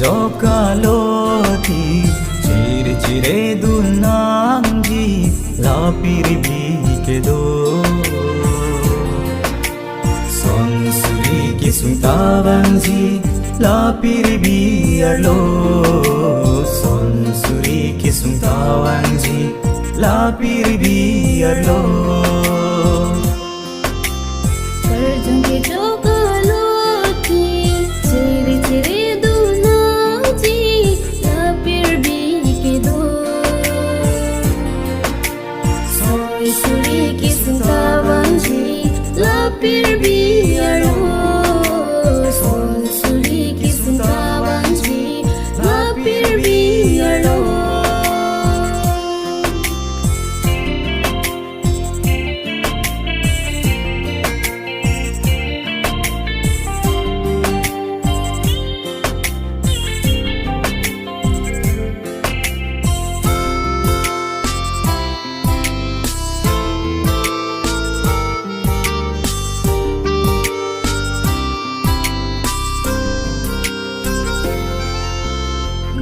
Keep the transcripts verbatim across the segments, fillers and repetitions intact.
Chokalote chere chere dun nangji la pirbi kedo. Son suri kesung ta vangji la pirbi arlo. Son suri kesung ta vangji la pirbi arlo. Karjong ke chokalote chere chere dun nangji la pirbi kedo. Son suri kesung ta vangji la pirbi arlo. Son suri kesung ta vangji la pirbi arlo.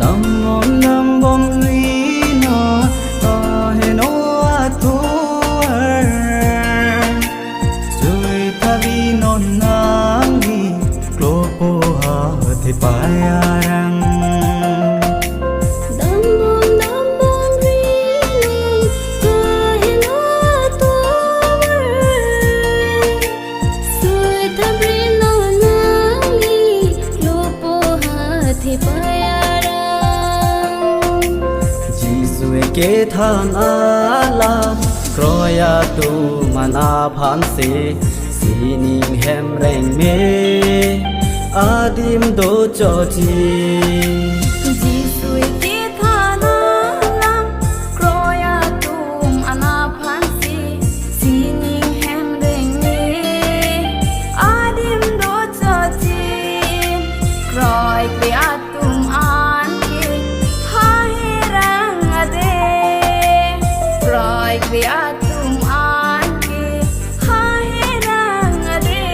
Nang ong nang bom ri non kaheno atovar. Sui thabi non nangli klopo athe payarang. Dambom dambom ri non kaheno atovar. Sui thabi non nangli klopo athe payarang. Jisu kethan alam kroi atum aphan si sining hem rengme adim do choji. Jisu kethan alam kroi atum aphan si sining hem rengme adim do choji. Kroikre atum an ke haherang ade. Kroikre atum an ke haherang ade.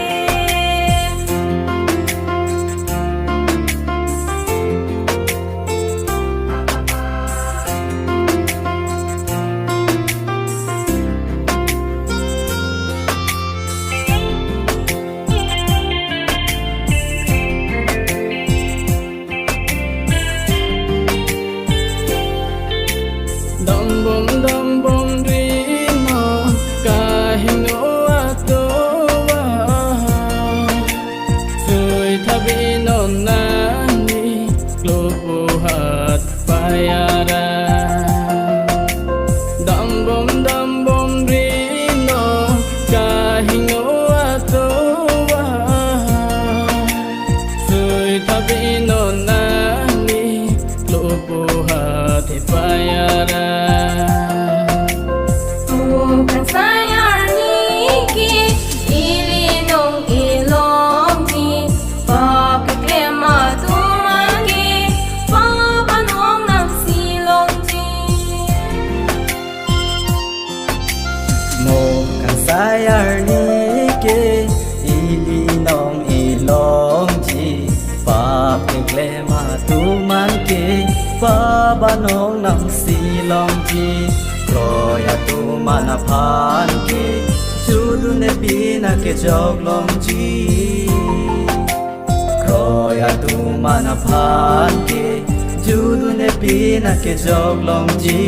Dambom dambom ri non kaheno atovar. Sui thabi non nangli klopo athe payarang. Dambom dambom ri non kaheno atovar. Sui thabi non nangli klopo athe payarang. Mo kangsai arni ke ili nong ilongji, pap keklem atum an ke pap anong nangsi longji. Mo kangsai arni ke ili nong ilongji, pap keklem atum an ke pap anong nangsi longji. Kroi atum aphan ke judunne pina kejok longji. Kroi atum aphan ke judunne pina kejok longji.